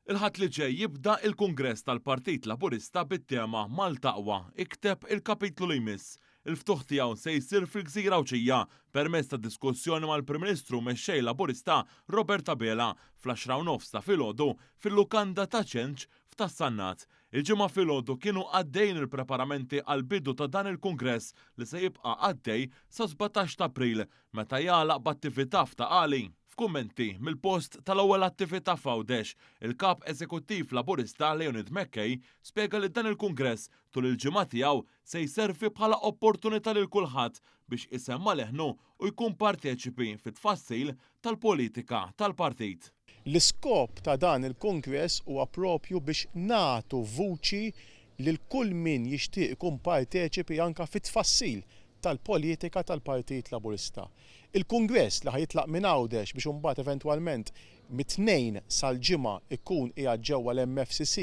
Il-Ħadd li ġej jibda il-Kungress tal-Partit Laburista bit-tema Malta Aqwa, ikteb il-kapitlu li jmiss. Il-ftuħ tiegħu se jsir fil-Gżira Għawdxija permezz ta' diskussjoni mal-Prim Ministru u Mexxej Laburista Robert Abela fl-10:30 ta' filgħodu fil-Lukanda ta' Ċenċ f'Ta' Sannat. Il-Ġimgħa filgħodu kienu għaddejjin il-preparamenti għall-bidu ta' dan il-Kungress li se jibqa' għaddej sa 17 ta' April meta jagħlaq b'attività f'Ta' Qali. F'kummenti mill-post tal-ewwel attività f'Għawdex, il-Kap Eżekuttiv Laburista Leonid McKay spjega li dan il-Kungress tul il-ġimgħa tiegħu se jservi bħala opportunità lil kulħadd biex isemma' leħnu u jkun parteċipi fit-tfassil tal-politika tal-partit. L-iskop ta' dan il-Kungress huwa propju biex nagħtu vuċi lil kull min jixtieq ikun parteċipi anke fit-tfassil tal-politika tal-Partit Laburista. Il-Kungress li ħa jitlaq minn Għawdex biex imbagħad eventwalment mit-Tnejn sal-Ġimgħa jkun qiegħed ġewwa l-MFCC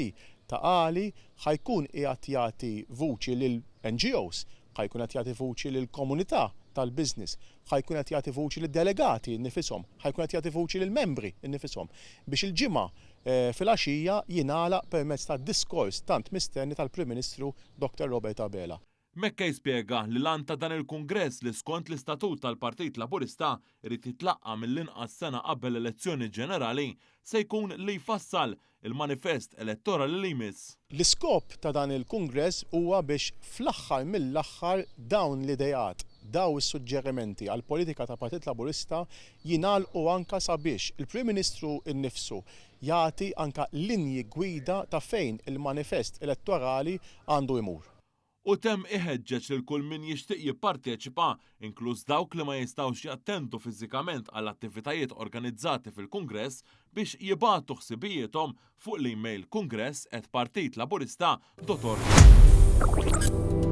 ta' Qali ħa jkun qiegħed jagħti vuċi lil NGOs, ħa jkun qed jagħti vuċi lill-komunità tal-business, ħa jkun qed jagħti vuċi lid-delegati nnifishom, ħa jkun qed jagħti vuċi lill-membri nnifishom biex il-Ġimgħa filgħaxija jingħalaq permezz tad-diskors tant mistenni tal-Prim Ministru Dr Robert Abela. McKay spjega li l-għan ta' dan il-Kungress li skont l-istatut tal-Partit Laburista jrid jitlaqqa' mill-inqas sena qabel l-elezzjoni ġenerali se jkun li jfassal il-manifest elettorali li jmiss. L-iskop ta' dan il-Kungress huwa biex fl-aħħar mill-aħħar dawn l-ideat, daw is-suġġerimenti għall-politika tal-Partit Laburista jingħalqu anke sabiex il-Prim Ministru nnifsu jagħti anke linji gwida ta' fejn il-manifest elettorali għandu jmur. U temm iħeġġeġ lil kull min jixtieq jipparteċipa, inkluż dawk li ma jistgħux jattendu fiżikament għall-attivitajiet organizzati fil-Kungress, biex jibagħtu ħsibijiethom fuq l-email kungress@partitlaburista.org.